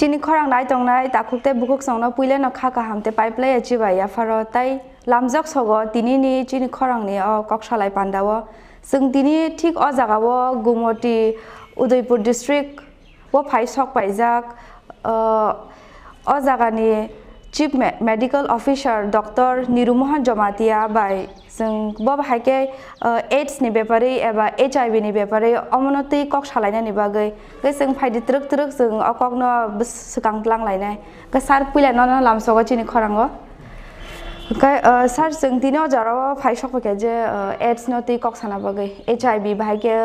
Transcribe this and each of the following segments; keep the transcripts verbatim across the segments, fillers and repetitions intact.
Chini khorang nai tongnai takhuk tei bukhuk songno puileno kha kaham tei paiplai ya chibai yapharo tei lamjak sogo tinini chini khorangni o kok salai pandao. Chwng tini thik o jagao Gumoti, Udaipur district o phai sok paijak, o, o jagani Chief Me-, Medical Officer Doctor Niru Mohan Jamatia bai chwng bo hai khe, o, AIDS ni bepari eba H I V ni bepari omono twi kok salainani bagwi. Tei chwng phaidi twrwk twrwk chwng o kokno bwswkang tlang lainai. Khe sir puila nono lamsogo chini khorango. Khe, o, sir chwng tini o jorao phai sok khe je, o, AIDS no twi kok sana bagwi H I V bahai khe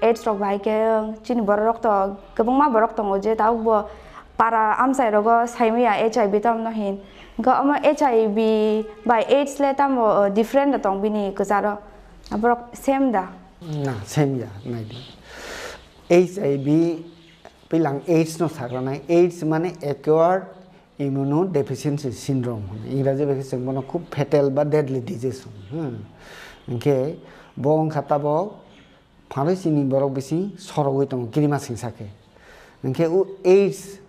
AIDS rok bai khe chini borok rok to kwbangma borok tongo je tabuk bo para amchai rogo saimaya H I V tamno hin. Hwnkhe omo H I V bai AIDS le tamo, uh, different da tong bini kwcharo? Borok same da? Na, same ya, naidi. H I V, pilang AIDS no sagranai. AIDS mane acquired immunodeficiency syndrome. Ingraji bai khe chwng bono khub fatal ba deadly disease hwno. Hmm. Hwnkhe bo wngkha tabok pharwi chini borok bising sorogwi tongo kirima singsa khe. Hwnkhe o AIDS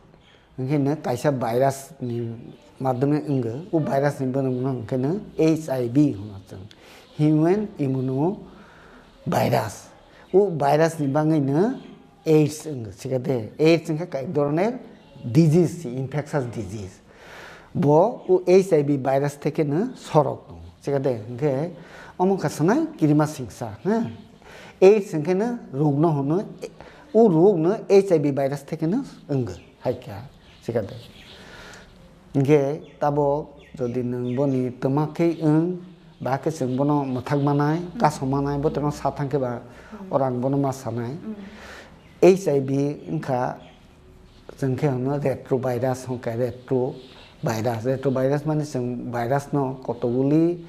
hwnkhe no kaisa virus ni madhyome wngo. O virus ni bono hwnkhe no H I V hwno chwng, Human Immuno Virus. O virus ni bagwi no AIDS wngo. Sikha de AIDS wngkha kha ek dhoroner disease, infectious disease. Bo o H I V virus theke no sorok tongo. Sikha de, hwnkhe omo wngkha sanai kirima singsa, ha? AIDS hwnkhe no rog no hwno, o rog no H I V virus theke no wngo, hai kha, sikha de. Hwnkhe tabo jodi nwng boni twma khe wng, ba khe chwng bono mwthak manai, kaso manai, bo tongno sa thang khe ba, oro ang bono ma sanai. H I V wngkha, chwng khe hwno retrovirus, hwnkhe retrovirus. Retrovirus mani chwng virus no kotoguli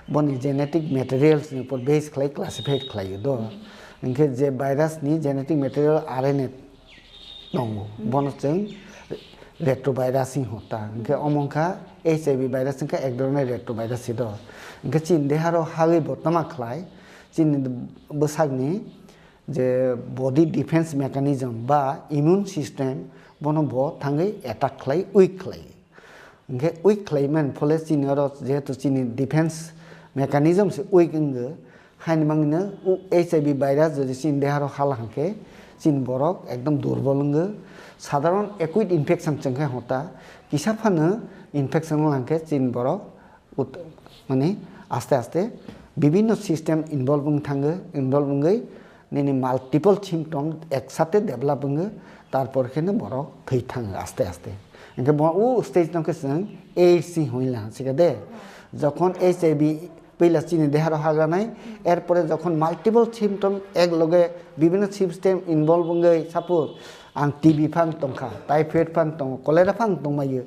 boni genetic materials ni upor base khlai classify khlaio do. Hwnkhe je virus ni genetic material R N A tongo, bono chwng retrovirus hwn ta. Hwnkhe omo wngkha H I V virus wngkha ek dhoroner retrovirus do. Hwnkhe chini deharo hagwi bo tama khlai, chini bwsakni je body defense mechanism ba immune system bono bo thangwi attack khlai, weak khlai. Hwnkhe weak khlai man phole chini oro jehetu chini defense mechanism se weak wngwi, haini mangno u H I V virus jodi chini deharo hala hwnkhe chini borok ekdom durbol wngwi, sadharon acute infection chwngkhe hota kisa phano infection wng hwnkhe chini borok ut-, mane aste aste bibhinno system involve wng thango, involve wngwi nini multiple symptom eksate develop wngwi, tarpor khe no borok thwi thango aste aste. Hwnkhe bo u stage no khe chwng AIDS si hwnwi la sikha de. Jokhon H I V puila chini deharo hagranai, erpore jokhon multiple symptom ek loge bibhinno system involve wngwi, suppose ang T B phang tongkha, typhoid phang tongo, cholera phang tongmaiyo.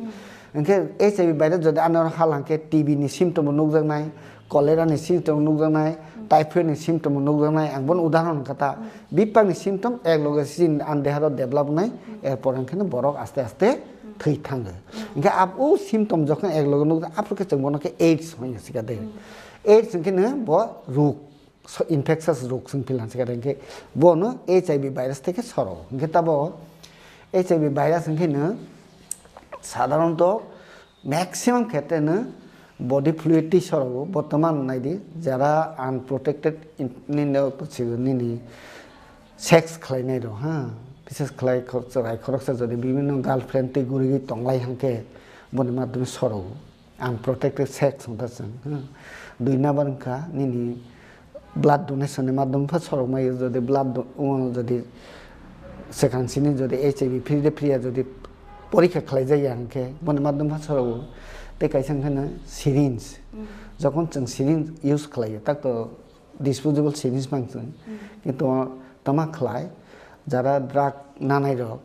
Hwnkhe H I V virus jodi ano hal hwnkhe T B ni symptom bo nukjaknai, cholera ni symptom nukjaknai, typhoid ni symptom bo nukjaknai, ang bono udahoron kata. Bipang ni symptom ek loge sin an deharo develop nai, erpor hwnkhe no borok aste aste thwi thango. Hwnkhe abo symptom jokhon ek loge nukjak, aphuru khe chwng bono khe AIDS hwnwi sikha de. AIDS hwnkhe no bo rog, so infectious rog swng philan sikha de, hwnkhe bono H I V virus theke soro. Hwnkhe tabo H I V virus hwnkhe no sadharonto maximum khetre no body fluid twi soro. Bortoman naidi, jara unprotected in, nini, nini sex khlainai rok, ha, bises khlai khor-, chwrai khoroksa jodi bibhinno girlfriend twi gurigwi tonglai hwnkhe boni madhyome soro. Unprotected sex hwnkha chwng, hmm. Dui number wngkha nini blood donation ni madhyome pha sorok mai, jodi blood do-, o jodi swkang sini jodi H I V free de free ya jodi porikha khlai jak ya hwnkhe boni madhyome pha sorok o. Tei kaisa wngkha no syringe. Jokhon chwng syringe use khlai o, tak to disposable syringe mang chwng. Kintu tama khlai jara drug nanai rok,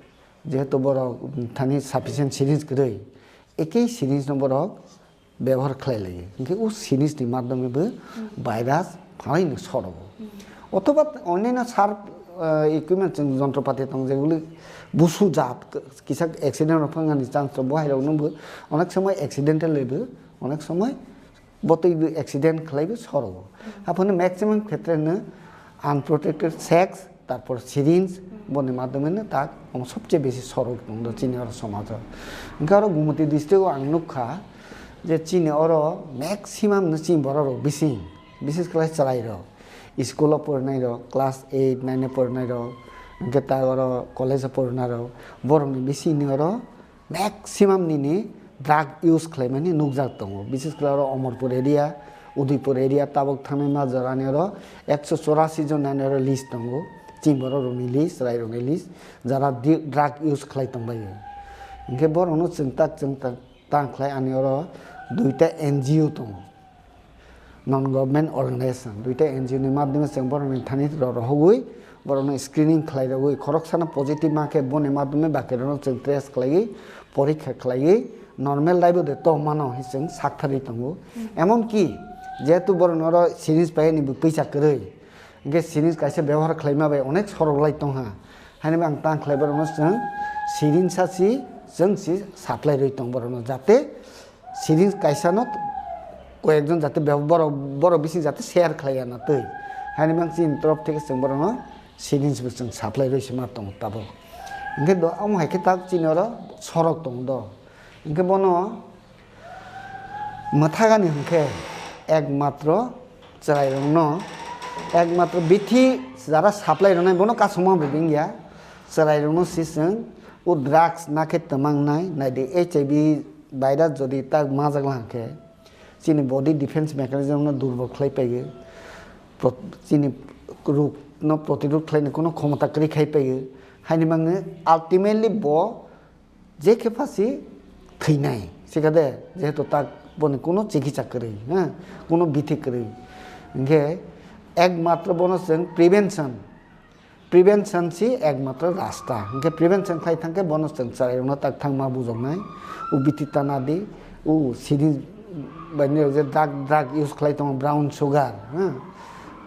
jehetu borok thani sufficient syringe kwrwi, ekei syringe no borok bebohar khlai lai. Hwnkhe o syringe ni madhyome bo virus phalai no soro. Othoba onyaino sharp, ah, equipment chwng jontropati tong, jeguli busu jat k-, kisa accident rok phangani chance rok bo hai rok no bo onek somoi accidental bo onek somoi botwi bo accident khlai bo soro. Aphano maximum khetre no unprotected sex Tarpor syringe, boni madhyome no tak omo sobcheye besi sorok tong do chini oro somajo. Hwnkhe oro Gumoti district o ang nukha je chini oro maximum no chini borok rok bising, bises khlai chwrai rok, school o porinai rok, class eight, nine o porinai rok, hwnkhe tak oro college o porinai rok, borok ni bising ni oro maximum nini drug use khlaimani nukjak tongo. Bises khlai oro Omorpur area, Udaipur area, tabuk thangnaima jorani oro ekso chorasi jon nani oro list tongo. Chini borok rokni list, chwrai rokni list, jara di-, drug use khlai tongbaio. Hwnkhe borokno chwng tak chwng tak tang khlai ani oro duita N G O tongo. Non government organization, duita N G O ni madhyome chwng borokni thani rw-, rohogwi, borokno screening khlai rwgwi, khoroksano positive ma khe boni madhyome bakirokno chwng trace khlaiwi porikha khlaiwi normal life o de tongmano hwnwi chwng saktharwi tongo. Emon ki jehetu borokno oro syringe paiyani bo twisa kwrwi, hwnkhe syringe kaisa byabohar khlaima bai onek sorok lai tongha, haini bo ang tang khlai borokno chwng syringe sa si chwng si supply rwi tong borokno jate syringe kaisa no koyekjon jate be-, borok, borok bising jate share khlai ya na twi. Haini mang chini torop theke chwng borokno syringe bo chwng supply rwi se ma tongo tabuk. Hwnkhe do omo hai khe tak chini oro sorok tongo do. Hwnkhe bono mwthagani hwnkhe ekmatro chwrairokno, ekmatro bithi jara supply rwnai bono kasuma bo wngya. Chwrairokno se chwng o drugs nakhe twmangnai, naidi H I V virus jodi tak majak lang khe, chini body defense mechanism no durbol khlai paio, pro-, chini rog no protirod khlaini kuno khomota kwrwi khai paio, haini mangno ultimately bo je khe phasi thwinai, sikha de, jehetu tak boni kuno chikitsa kwrwi, ha, kuno bithi kwrwi, hwnkhe ekmatro bono chwng prevention, Prevention si ekmatro rasta. Hwnkhe prevention khai thangkhe bono chwng chwrairokno tak thangma bujoknai. O biti tana di, o sini baini rok je drug, drug use khlai tongo, brown sugar, ha?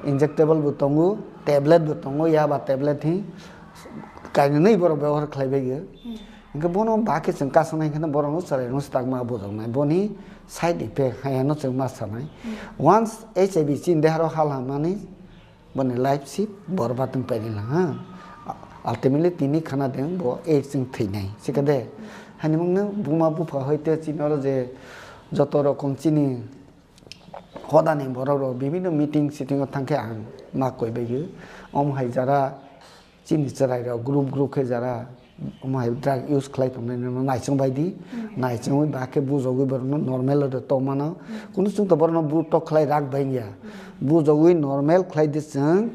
Injectable bo tongo, tablet bo tongo, yaba tablet hi kainwi borok byabohar khlai bai o. Hwnkhe bono bakhe chwng kasonai hwnkhe borokno chwrairokno swtakma bujoknai. Boni side effect hayano chwng ma sanai. Once H I V chini deharo hal hamani, Boni life si borbat wng painai lang, ha. Ultimately tini khana de bo AIDS wng thwinai, sikha de. Hani mangno buma bupha hoite chini oro je joto rokom chini hodani borok rok bibinno meeting sitting o thangkhe ang ma koi bai o. Omo hai jara chini chwrai rok group group khe jara Omo hai drug use khlai tongnai no naisong bai di, naisongwi ba khe bujogwi borokno normal o de tong mano. Kunu chwng to borokno bu tok khlai rak bai ya. Bujogwi normal khlai di chwng,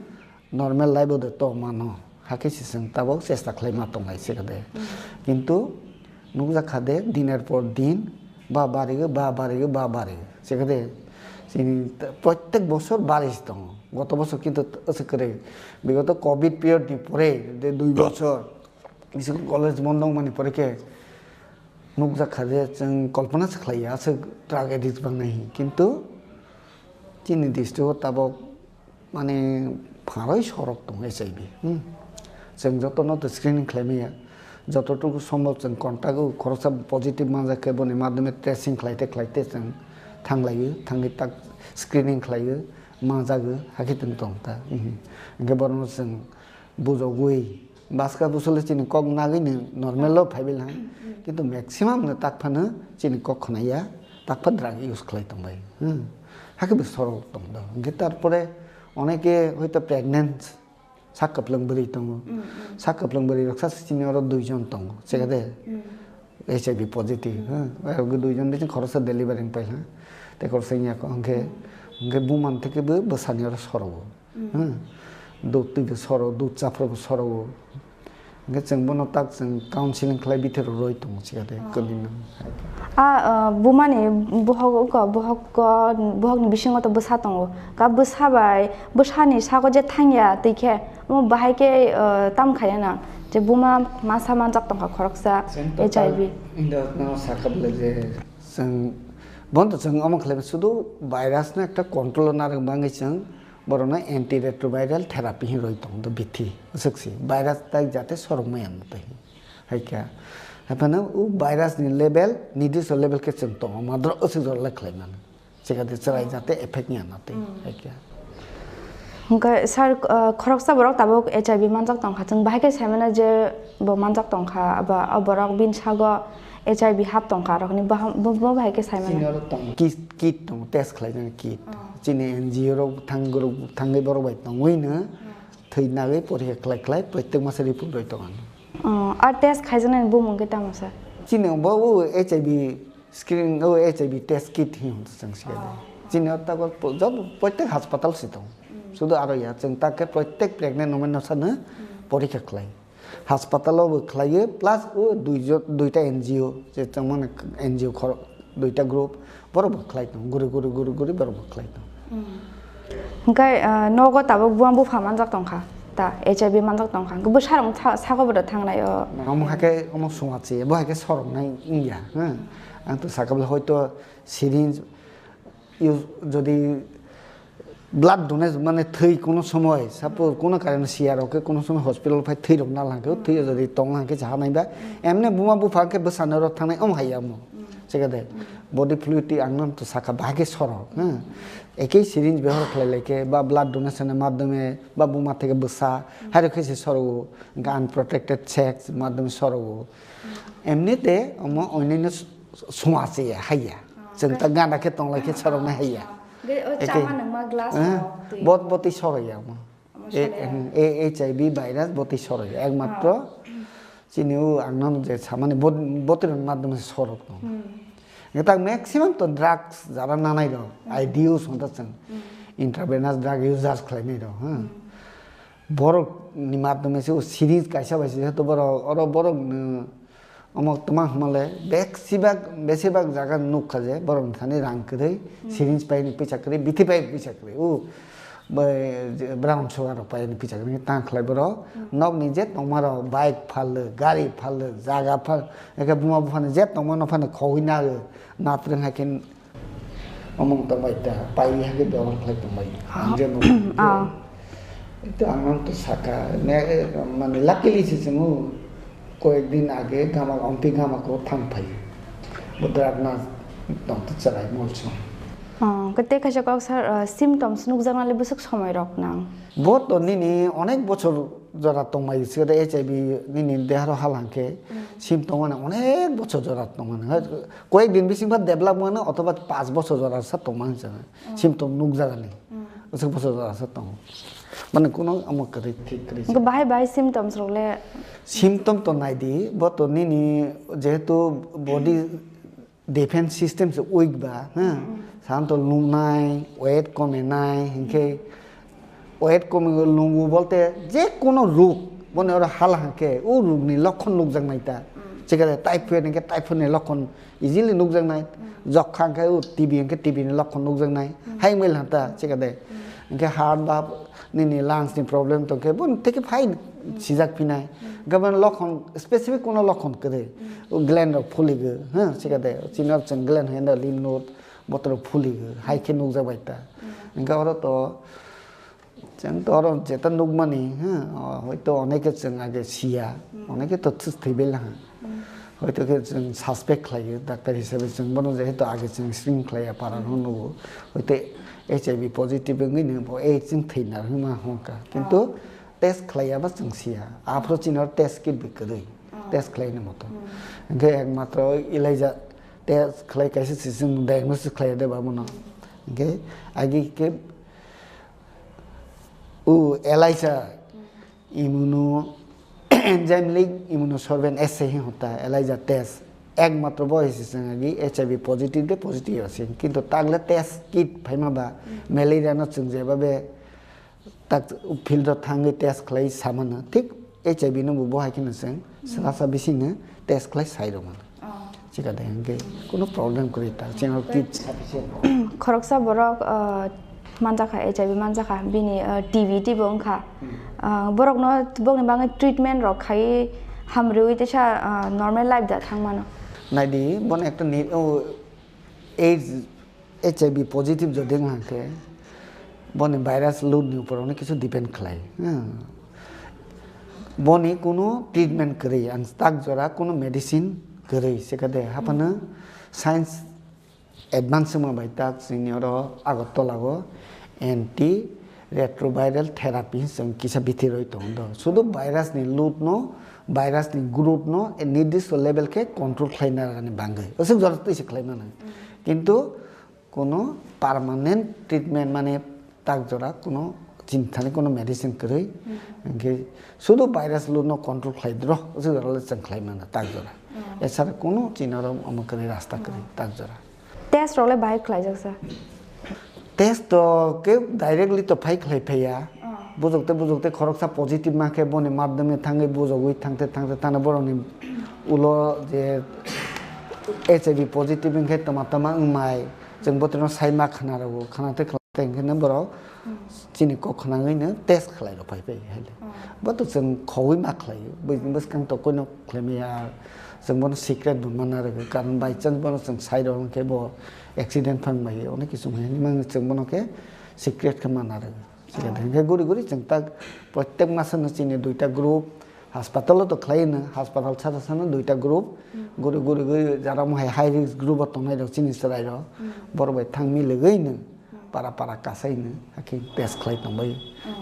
normal life o de tong mano. Hakhe se chwng tabok chesta khlai ma tong lai se de. Kintu nukjak kha de diner por din ba barigo, ba barigo, ba barigo. Se de chini t-, prottek bosor bari se tongo. Goto bosor kintu aswk kwrwi. Bigoto covid period ni pore de dui bosor School college bondo wngmani pore khe nukjak kha je chwng kolpona se khlai ya, aswk drug addict bangnai hinwi. Kintu chini district o tabok mane pharoi sorok tongo H I V. Hmm. Chwng jotono to screening khlai maya. Jototuku sombhob chwng contact o khoroksa positive manjak khe boni madhyome tracing khlaite khlaite chwng thanglaio, thangwi tak screening khlaio, manjago, hakhe tong tong ta. Hmm. Hwnkhe borokno chwng bujogwi, baska bwswlwi chini kok nagwi ni normal o phaibai lang. Kintu maximum no tak phano chini kok khwnai ya, tak pha drug use khlai tongbai. Hmm. Hakhe bo sorok tong do. Hwnkhe tarpore oneke hoito pregnant sak kwplwng bwrwi tongo. Sak kwplwng bwrwi rok sa chini oro dui jon tongo. Chekade H I V positive. Hmm. Aro dui jon bising khoroksa delivery pai ha. Te khoroksa ya ko hwnkhe, hwnkhe bumang theke bo bwsani oro sorogo. Hmm. Dud twi bo soro, dud chaphra bo soro. Hwnkhe chwng bono tak chwng counseling khlai bithero roi tongo chikade kwbwino. A, uh, bumani bohok, bohok, bohokni bisingo to bwsa tongo. Ka bwsa bai, bwsani sago je thangya twi khe, omo bahai khe, uh, tam khaiya na. Je buma masa manjak tongkha khoroksa H I V. Chwng to tak indo no sakha bwle je chwng, bono to chwng omo khlai sudu virus no ekta control o narwk bangwi chwng Borokno antiretroviral therapy hinwi roi tongo do bithi. Aswk se virus tai jate sorok maya twi. Hai khe. Hai phano o virus ni level, nidisto level khe chwng tongo. Madro aswk jora lai khlai mano. Chekade chwrai jate effect ya na twi. Hmm. Hai khe. Hwnkhe sir, uh, khoroksa borok tabuk H I V manjak tongkha, chwng bahai khe saimano je bo manjak tongkha, aba o borok bini sago H I V hap tongkha, rokni baham-, bo, bo bahai khe saimano. Chini oro tongo, kit, kit tongo, test khlainani kit. Oh. Chini N G O rok thang-, thangwi borok bai tongwino, hmm, thwi nagwi porikha khlai khlai, protek masa report rwi tongo. Oh, a test khaijaknani bumung khe tamo sir? Chini bo, bo H I V screening, o H I V test kit hi hwn chwng se. Oh. Chini o tago po-, joto protek hospital se tongo. Mm. Sudu aro ya, chwng ta khe protek pregnant woman no sano, mm, porikha khlai. Hospital o bo khlaiyo, plus o duijo-, duita N G O, je chwng mane N G O khor-, duita group, borok bo khlai tongo, guri, guri, guri, guri borok bo khlai tongo. Mm. Hwnkhe, ah, nogo tabuk buma bupha manjak tongkha, ta H I V manjak tongkha, hwnkhe bwsarok tha-, sago bodo thangnai o. Omo hakhe omo sungha se, bo hakhe soroknai wngya, ha? Ang to sakha bwle hoito syringe use, jodi blood donate, mane thwi kuno somoi, suppose kuno karon siya rok khe kuno somoi hospital phai thwi rok nal hangkhe, thwi jodi tong hangkhe cha hanai ba, emne buma bupha khe bwsano rok thangnai om hai amo. Chekade, body fluid ang nang to sakha bahai khe sorok, ha. Ekei syringe behor khlai lai khe, ba blood donation ni madhyome, ba buma theke bwsa, hai rok khe se sorok o, hwnkhe unprotected sex madhyome sorok o. Emni te omo onyaino s-, sungha se ya, hai ya. Chwng ta gana khe tong lai khe sorok nai hai ya. Ge-, o ekei, chama nangma glass eh, rok twi. Bot-, botwi sorok ya omo. Omo e, sole. Em, e, H I V virus botwi sorok ya. Ekmatro, ah, chini o ang nang je samani bot-, botwi rok madhyome sorok no. Hmm. Nge tak maximum to drugs jara nanai rok, hmm, I D use hwn ta chwng. Hmm. Intravenous drug users khlai nai rok, ha. Hmm. Borok ni madhyome se o syringe kaisa bai se to borok, oro borok no omo tma hwnmale besibak, besibak jaga nukha je borok ni thani rang kwrwi, hmm, syringe pai ni pisa kwrwi, bithi pai ni pisa kwrwi. O bai je brown sugar rok pai ni pisa kwrwi tang khlai borok. Hmm. Nok ni je tongma rok bike phal, gari phal, jaga phal, eke buma bupha ni je tongma no phano khogwi na, na twrwng hai khe. Omong tongbai ta, pai hai khe bebhar khlai tongbai. Ang je no. Ah. Itu ang nang to saka, ne, mane luckily se chwng o koyek din age gama, ompi gama ko thang phai. Bo drak na tong to chwrai mol chwng. Ah, kete kaisa kok sir, ah, symptoms nukjaknali bwswk somoi rok nang? Bo to nini onek bochor jora tongmai se H I V nini deharo hal hangkhe, hmm, symptom mane onek bochor jora tongmani. Koyek din bising ba develop mano otoba panch bochor jora sa tongmani jana. Hmm. Symptom nukjagani. Hmm. Aswk bochor jora sa tongo. Mane kuno amo kwrwi thik kwrwi. Bahai bahai symptoms rok le? Symptom to nai di, bo to nini jehetu body defense system se weak ba, ha? Hmm. Sahan to lungnai, weight komenai, hinkhe weight komi lungu bolte je kono rog, boni oro hala hangkhe, o rog ni lokhon nukjaknai ta. Hmm. Chikare typhoid hingkhe typhoid ni lokhon easily nukjaknai. Hmm. Jokha hingkhe o T B hingkhe T B ni lokhon nukjaknai. Hmm. Hai wngwi lanta, chikade. Hmm. Hingkhe heart ba nini lungs ni problem tongkhe, boni teke phai sijak phinai. Hmm. Hingkhe boni lokhon, specific kono lokhon kwrwi. Hmm. O gland rok phuligo, ha, chikade. Chini oro chwng gland hino lymph node, botorok phuligo, hai khe nukjak bai ta. Hmm. Hingkhe oro to, chwng to oro jeta nukmani, ha, o, hoito oneke chwng age siya, hmm, oneke to thwi bai laha. Hmm. Hoito khe chwng suspect khlaio, doctor hisabe chwng bono jehetu age chwng screen khlaiya, para no nugo. Hoito H I V positive wngwi no bo, ei chwng thwi nar hwnma hwnka. Kintu, oh, test khlaiya ba chwng siya. Aphuru chini oro test kit bai kwrwi. Oh. Test khlaini moto. Hmm. Hingkhe ekmatro ELISA test khlai kaisa se chwng diagnosis khlaiya de ba bono. Hmm. Hingkhe agi khe o ELISA, hmm, immuno enzyme link immunosorbent assay hi hota, ELISA test. Ekmatro bo hai se chwng agi H I V positive de positive ase. Kintu tagle test kit phaima ba, hmm, malaria no chwng jeba be tak field o thangwi test khlai samano, thik H I V no bo bo hai kheno chwng srasa bisingno test khlai sai rwmano. Oh. Chikade hwnkhe kuno problem kwrwi ta, channel kit sufficient. Khoroksa borok, uh, manjakha, H I V manjakha, bini, uh, T B, T B wngkha. Hmm. Uh, borokno bokni bagwi treatment rok khai hamrwi teisa, uh, normal life da thangmano. Naidi, bono ekta ni, o, AIDS, H I V positive jodi wngkha khe, boni virus load ni upor ono kisu depend khlai. Hmm. Boni kunu treatment kwrwi, ang tak jora kunu medicine kwrwi, sekade haphano, hmm, science advance wngma bai tak chini oro Agartala o anti retroviral therapy chwng kisa bithi rwi tongo do. Sudu virus ni load no, virus ni growth no, a nirdisto level khe control khlaina rwgani bangwi. Aswk jora twi se khlai mano. Kintu kono permanent treatment mane tak jora kono chini thani kono medicine kwrwi. Hinkhe sudu virus load no control khlai dro, aswk jora le chwng khlai mano tak jora. Esara kono chini oro omo kwrwi rasta kwrwi tak jora. Test rok le bahai khlaijak sa. Test to ke directly to phai khlai phaiya. Bujok te bujok te khoroksa positive ma khe boni madhyome thangwi bujogwi thangte thangte thana borokni ulo je H I V positive wngkhe tama tama wngmai chwng botrino sai ma khna rwo khna te khna te wngkhe borok chini kok khna wngwi no test khlai rok phai phai hai le. Bo to chwng khogwi ma khlai bwskang to koino khlai maya. Chwng bono secret bo mana rwgwi, karon by chance bono chwng sai rw hwnkhe bo accident phang bai, onek kisu hwnwi mano, chwng bono khe secret khe mana rwgwi. Chikha de, hwnkhe guri guri chwng tak protek masano chini duita group, hospital o to khlai no, hospital sata sano duita group, guri guri guri jara mo hai high risk group o tongnai rok chini chwrai rok, borok bai thang miligwi no para para kasai no, hakhe test khlai tong bai,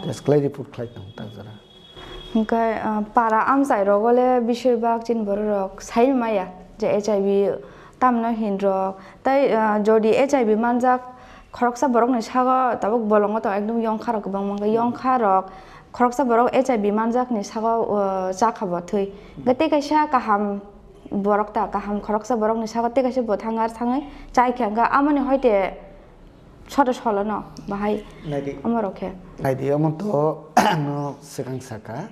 test khlai report khlai tong tak jora. Hingke, ah, para amchai rogo le beshirbak chini borok rok sai maya je H I V tamno hin rok. Tai, ah, jodi H I V manjak khoroksa borok ni sago tabuk bolongo to ekdom yongkha rok kwbangma wngkha. Yongkha rok khoroksa borok H I V manjak ni sago, ah, chakha bo thwi. Hingke tei kaisa kaham borok ta kaham khoroksa borok ni sago tei kaisa bo thangar thangwi chai khe hingke amoni hoite soto solo no bahai Naidi. Omo rok khe. Naidi, omo to no swkang saka.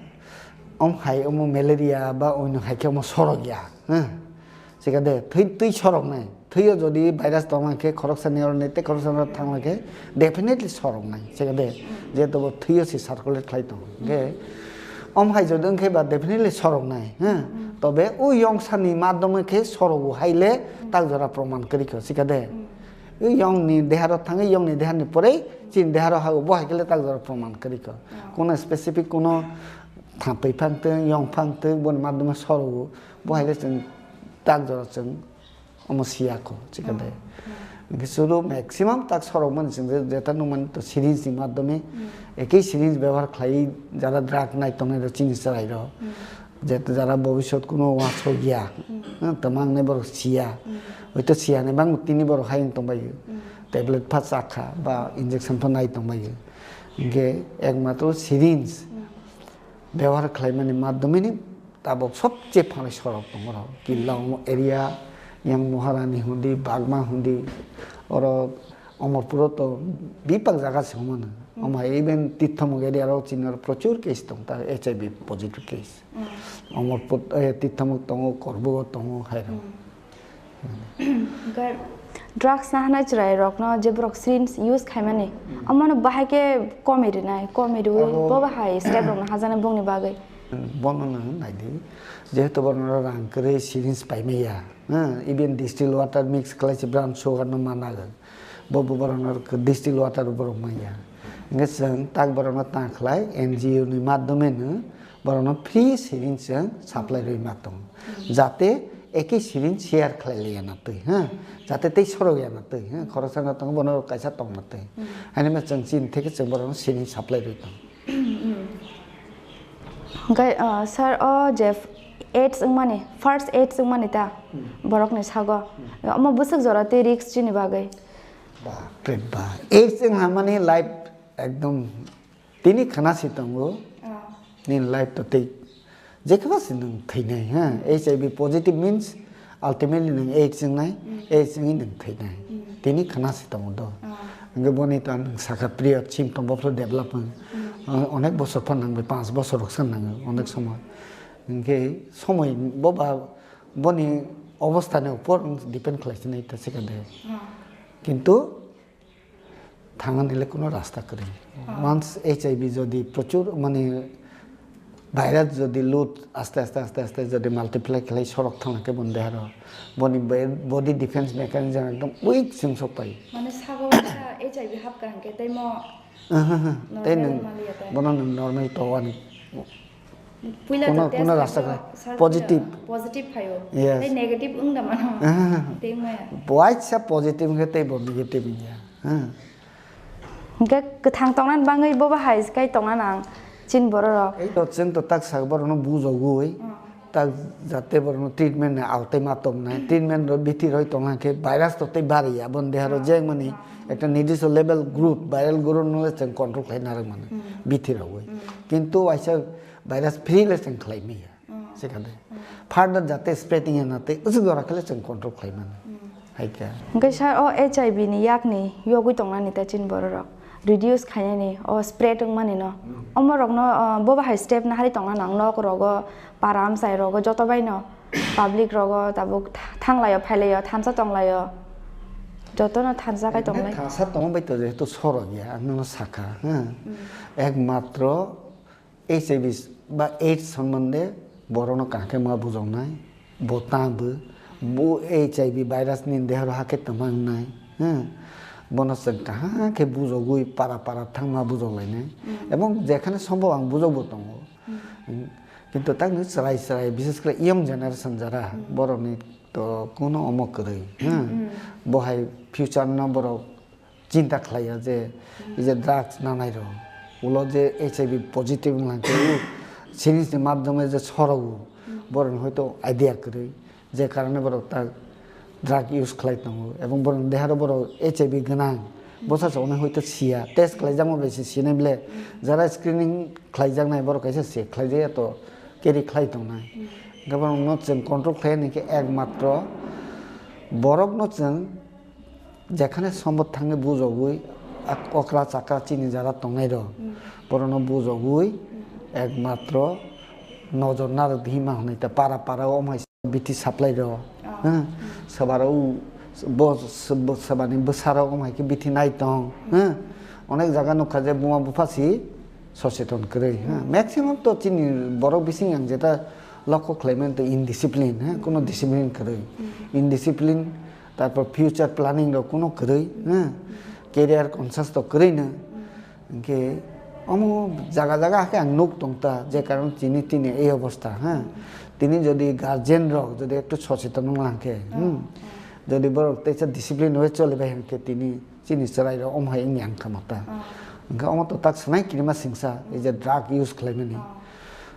Om hai omo malaria ba oino hai khe omo sorok ya. Huh? Sika de, twi, twi sorok nai. Twi o jodi virus tong khe khoroksa ni oroni tei khoroksa ni thang khe definitely sorok nai. Sika de, je to bo twi o si circulate khlai tong. Khe om hai jodi wng khe ba definitely sorok nai. Huh? Tobe o yong sani madhyome khe sorok o hai le tak jora proman kwrwi kho. Sika de. Yong ni deharo thangwi yong ni dehani pore chini deharo hago bo hai khe le tak jora proman kwrwi kho. Kono specific kono thampui phang tong, yong phang tong, boni madhyome sorogo, bo hai le chwng tak jora chwng omo siya kho, chikha de. Hingke chwlo maximum tak sorok mani chwng je, jeta nukmani to syringe ni madhyome, ekei syringe bebohar khlai jara drug nai tongnai rok chini chwrai rok. Jeta jara bobisot kuno uansuk ya, hmm, tamang nai borok siya. Hoito siya nai bang tini borok hai wng tongbai. Tablet pha chakha ba injection pha nai tongbai. Hingke ekmatro syringe bebohar khlaimani madhyome ni tabok sobche phanai sorok tongo rok. Killa omo area yang Maharani hundi, Bagma hundi, oro Omorpuro to bipak jaga se humano. Omo hai even Tithomuk area rok chini oro prochur case tong ta H I V positive case. Omorpur, eh, Tithomuk tongo, Korbugo tongo, hai rok. Hingke drugs nahanai chwrai rokno je borok syringe use khaimani, omono bahai khe komi rinai, komi riwi abo bo bahai step rokno hajaknai bongni bagwi. Bono no naidi, jehetu bono rang kwrwi syringe paimaya, ha, even distilled water mix khlai se brown sugar no ma nago. Bo bo borok no distilled water borok manya. Hingke chwng tak borok no ta khlai N G O ni madhyome no borok no free syringe chwng supply rwi ma tongo. Jate eke syringe share khlai liya na twi, ha? Jate tei sorok ya na twi, ha? Khoroksa no tongo bono kaisa tong na twi. Haini ma chwng chini theke chwng borok no syringe supply rwi tongo. Hingke, ah, sir, o je AIDS wngmani, first AIDS wngmani ta borokni sago. Omo bwswk jora tei risk chini bagwi. Bapre ba. AIDS wngha mani life ekdom tini khana si tongo. Nini life to tei jekha se nwng thwinai, ha. H I V positive means ultimately nwng AIDS wngnai, AIDS wngwi nwng thwinai. Tini khana se tongo do. Hingke boni to ang sakha period symptom bo phano develop wng. Onek bosor phan nangbai, panch bosor rok san nango onek somoy. Hingke somoy bo ba boni obostha ni upor depend khlai sinai ta sikha de. Kintu thangani le kuno rasta kwrwi. Once H I V jodi prochur mane virus jodi load aste aste aste aste jodi multiply khlai sorok thangna khe boni deharo, boni be-, body defense mechanism ekdom weak chwng sok pai. Mane sago wngkha H I V hapkha hwnkhe tei mo Aha, aha. Tei normal nwng maliya tei. Bono nwng normal to wani. Puila kuno, to test kuno rasta khayo, kha. Sir, positive. Positive khayo. Yes. Tei negative wng da mano. Aha. Tei maya. Waisa positive khe tei bo negative ya. Ha. Hwnkhe kwthang tongna bagwi bo bahai kai tongna nang chini borok rok. Ei to chwng to tak sak borok no bujogwi, tak jate borok no treatment ni autai ma tong nai, treatment ro bithi roi tong khe virus to tei bari ya, bon deha ro jeng mani ekta nirdisto level growth, viral growth no le chwng control khlai narwk mano bithi rogwi. Kintu waisa virus free le chwng khlai maya. Sikade. Further jate spreading ya na tei usuk jora khe le chwng control khlai mano. Hai khe. Hwnkhe sir, o H I V ni yakni yogwi tongnani ta chini borok rok reduce khainani, o spread wngmani no. Omo rok no, o, bo bahai step nahari tongna nang nok rogo, para amchai rogo, joto bai no public rogo tabuk tha-, thanglaio, phailaio, thansa tonglaio. Joto no thansa kai tonglai. Thansa tongma bai to jehetu sorok ya, ang no sakha, ha. Ekmatro H I V ba AIDS sombonde borokno kaham khe ma bujoknai, bo tangbo, bo H I V virus ni deharo hakhe tongma wngnai, hmm. Bono chwng kaham khe bujogwi para para thang ma bujok lainai. Ebong jekhane sombhob ang bujokbo tongo. Hmm. Kintu takni chwrai chwrai, bises khe young generation jara, borokni to kuno omo kwrwi, hmm. Bo hai future no borok chinta khlaiya je, ei je drugs nanai rok, ulo je H I V positive wng khe, u syringe ni madhyome je sorogo, borok ni hoito idea kwrwi, je karone borok ta drug use khlai tongo, ebong borok ni deharo borok H I V gwnang, bwsa se ono hoito siya, test khlaijakma bai se sinai bile, jara screening khlaijaknai borok kaisa se khlaijakya to carry khlai tongnai. Hwnkhe borok no chwng control khlai ni khe ekmatro borok no chwng Jekhane sombot thangwi bujogwi, ak-, okra chakra chini jara tongnai rok, borokno bujogwi ekmatro nojor narwk di hima hwnwi ta para para o omhai bithi supply rok, ha? Swbaro u-, bo, bo swbani bwsarok omhai khe bithi nai tong, ha? Onek jaga nukha je buma bupha si soseton kwrwi, ha? Maximum to chini borok bising ang jeta lokho khlaimani to indiscipline, ha? Kuno discipline kwrwi. Indiscipline Tarpor future planning rok kuno kwrwi, na? Career conscious to kwrwi no. Hwnkhe omo jaga jaga khe ang nuk tong ta, je karon chini tini ei obostha, ha? Tini jodi guardian rok jodi ektu socheton wng lang khe, hmm? Jodi borok teisa discipline bai choli bai hwnkhe tini chini chwrai rok omo hai wngya wngkha mata. Hwnkhe omo to tak sanai kirima singsa, ei je drug use khlaimani.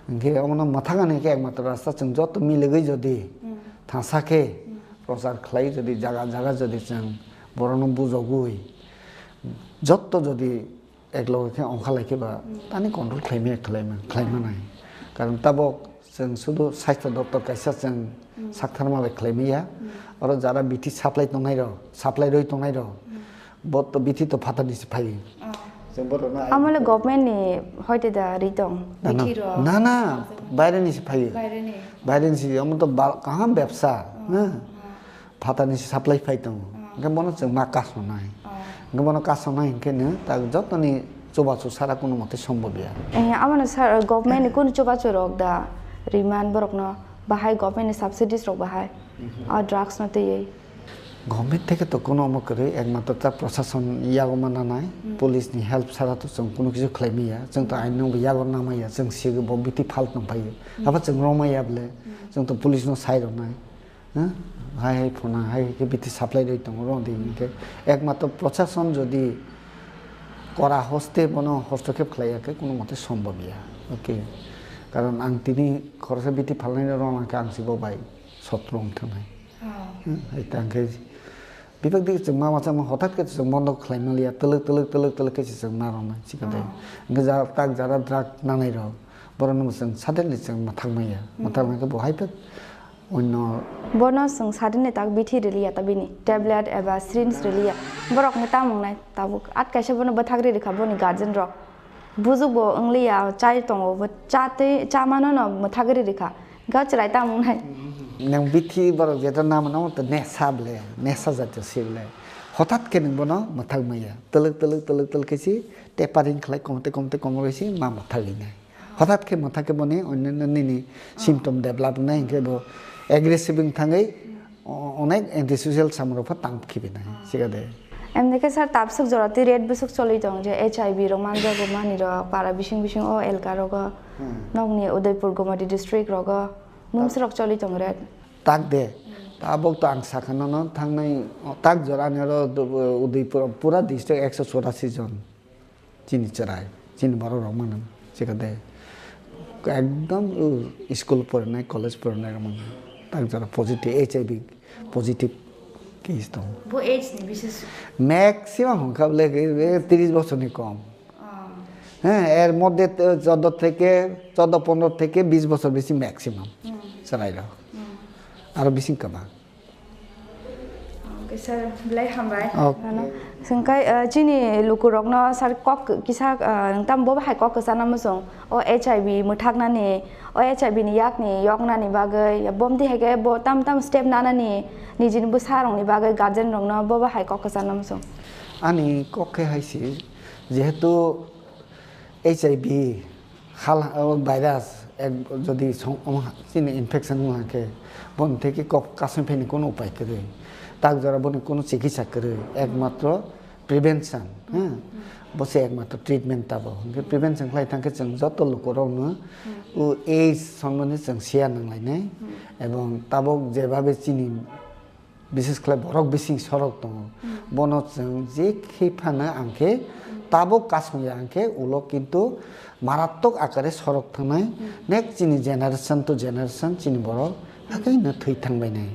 Hwnkhe omono mwthangani khe ekmatro rasta chwng joto miligwi jodi thangsa khe prochar khlai jodi jaga jaga jodi chwng borokno bujogwi jotto jodi ekloge khe ongkha lai khe ba tani control khlaimaya khlaima khlaimanai. Karon tabok chwng sudu sastho doptor kaisa chwng saktharma bai khlaimaya. Oro jara bithi supply tongnai rok, supply rwi tongnai rok, bo to bithi to phatar ni se phaio. Chwng borokno ai Amole government ni hoite da ri tong. Na, na. Bithi rok. Na, na, baire ni se phaio. Baire ni. Baire ni se, omo to ba-, kaham bepsa, na. Phatar ni se supply phai tongo. Hwnkhe bono chwng ma kasonai. Hwnkhe bono kasonai hwnkhe no tak jotoni chubachu sara kuno mote sombobya. Eh, amano sir, government ni kunu chubachu rok da riman borokno bahai government ni subsidies rok bahai. Ah, drugs no twiwi. Government theke to kuno omo kwrwi, ekmatro ta prosason yago ma nanai, police ni help sara to chwng kuno kisu khlai maya, chwng to ain no bo yago na maya, chwng sigo bo bithi phal tong phaio. Abo chwng romaya bole, chwng to police no sai rwnai. Ha? Hai hai phuna, hai hai khe bithi supply rwi tongo rw di hinkhe ekmatro prosason jodi kora hoste bono hostokhep khlaiya khe kuno mote sombobya. Okay. Karon ang tini khoroksa bithi phalnai rw nang khe ang sibo bai sotro wng thangnai. Hmm, hai tang khe bibak dik chwng ma masa ma hothat khe chwng bondo khlai maliya, twlwk twlwk twlwk twlwk khe chwng ma rwnai chikha de. Hwnkhe jara tak jara drug nanai rok, borok no chwng suddenly chwng mwthang maya. Mwthang maya khe bo hai phek onno. Bono chwng suddenly tak bithi riliya ta bini tablet eba syringe riliya. Borok ni tamung nai tabuk at kaisa bono bwthak ri rikha boni guardian rok. Bujukbo wngliya, chai tongo, bo cha tei, cha mano no mwthagwi rikha. Hwnkhe o chwrai tamo wngnai. Nwng bithi borok jeto na mano, to nesa ble, nesa jatio si ble. Hothat khe nwng bono mwthak maya. Twlwk, twlwk, twlwk, twlwk khe si tapering khlai, komte, komte, komo khe si ma mwthagwi nai. Hothat khe mwthak khe boni onno nini symptom develop wngnai, hinkhe bo aggressive wng thangwi, O-, onek antisocial samung rok pha tang khibi nai, siga de. Em de khe sir, tabswk jora twi rate bwswk choli tong je H I V rok manjago mani rok para bising bising o elka rogo. Hmm. Nokni Udaipur Gomati district rogo mungsa rok choli tong rate. Tak de. Tabok to ang sakha nono thangnai, o, tak jora ani oro do-, Udaipur pura district ekso chorasi jon. Chini chwrai, chini borok rok mano, chikade ekdom, uh, school porinai, college porinai rok mano. Tak jora positive, H I V positive case tongo. Bo age ni bises? Maximum hwnkha bole ke, eh, tris bochorni kom. Ah. Heh, er moddhe, eh, chordo theke, chordo pondro theke bis bochor bisi maximum. Hmm. Chwrai rok. Hmm. Aro bising kwbang. Okay, sir, belai hambai. Ok. Ano, swngkhai, eh, chini lukurokno, sir, kok kisa, eh, nwng tamo bo bahai kok kwchana muchung? O H I V mwthaknani, o H I V ni yakni yoknani bagwi, bomti hai khe bo tam tam step nanani, nijini bwsarokni bagwi guardian rokno bo bahai kok kwchana muchung? Ani kok khe hai se, jehetu H I V hal, o virus ek, jodi song, omo ha-, chini infection wng khe, boni theke kok kasong phaini kuno upai kwrwi, tak jora boni kuno chikitsa kwrwi, ekmatro prevention, ha? Bo se ekmatro treatment tabok. Hwnkhe prevention khlai thangkhe chwng joto lukurokno o AIDS sombondhe chwng share nanglainai, ebong tabok jebabe chini bises khlai borok bising sorok tongo. Bono chwng je khe phano ang khe tabok kasong ya ang khe ulo kintu maratwk akare sorok thangnai. Next chini generation to generation chini borok hakai no thwi thangbainai.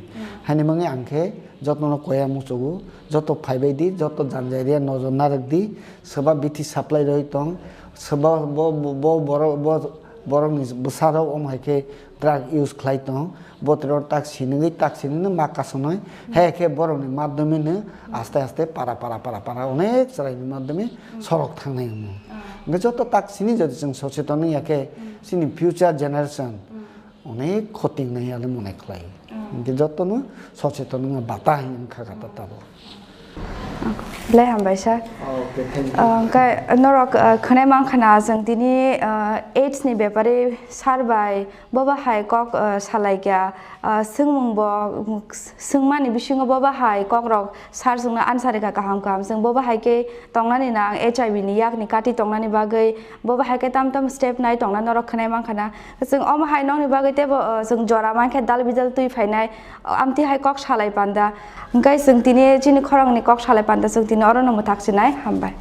Haini mangwi ang khe jotono koya muchugo, joto phaibai di, joto janjai ria nojor narwk di, swba bithi supply rwi tong, swba bo, bo, bo borok, bo borokni bwsarok omo hai khe drug use khlai tong, botoro tak sinigwi tak sinino ma kasonoi, hai khe borokni madhyomeno aste aste para para para para onek chwraini madhyome sorok thangnai omo. Hwnkhe joto tak sini jodi chwng socheton wngya khe chini future generation onek khoti wngnai ale mone khlai. Hwnkhe jotono socheton wngma bata hinwi wngkha kha ta tabok. Belai hambai sir. Okay, thank you. Ah, hwnkhe norok, ah, khwnai mankha na chwng tini, ah, AIDS ni bepare sir bai bo bahai kok, ah, salai kha, ah, swngmung bo, mm, swngmani bisingo bo bahai kok rok sir chwngno answer rwkha kaham kaham. Chwng bo bahai khe tongnani na ang H I V ni yakni kati tongnani bagwi bo bahai khe tam tam step nai tongna norok khwnai mankha na. Chwng omo hai nokni bagwi teibo, ah, chwng jora mankhe dal bidal twi phainai. Amtwi hai kok salai panda. Hwnkhe chwng tini chini khoroknwi kok salai panda, chwng tini orono mwthak sinai. Hambai.